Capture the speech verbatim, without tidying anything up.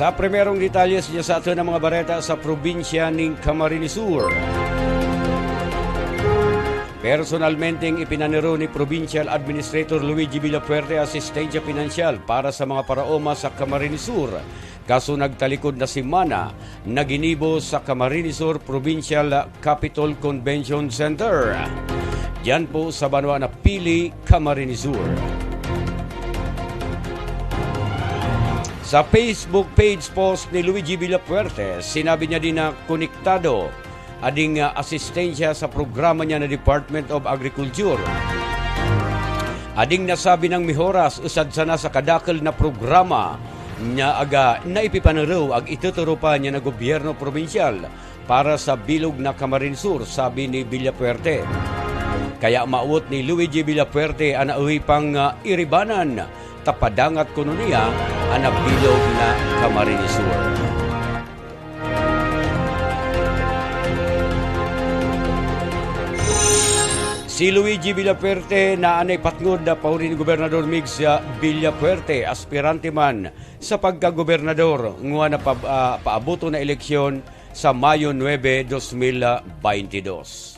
Sa primerong detalyes nia sa atun a mga bareta sa probinsya ning Camarines Sur. Personalmenteng ipinanuru ni Provincial Administrator Luigi Villafuerte a asistensya pinansyal para sa mga paraoma sa Camarines Sur, kaso nagtalikod na semana na ginibo sa Camarines Sur Provincial Capitol Convention Center. Diyan po sa banwa na Pili, Camarines Sur. Sa Facebook page post ni Luigi Villafuerte, sinabi niya din na konektado a ding, ah, asistensya sa programa niya na Department of Agriculture. A ding nasabi nang mehoras usad sana sa kadakel na programa nia a ga naipipanuru ag ituturu pa nia na gobyerno probinsyal para sa bilog na Camarines Sur, sabi ni Villafuerte. Kaya maawut ni Luigi Villafuerte a nauhi pang, ah, iribanan ta padangat kono nia a nabilog na Camarines Sur. Si Luigi Villafuerte na anai patngud a pauli ni Gobernador Migs, ah, Villafuerte, aspirante man sa pagkagobernador ngua na pa, ah, paabuton a eleksyon sa Mayo nuebe, dos mil baynte dos.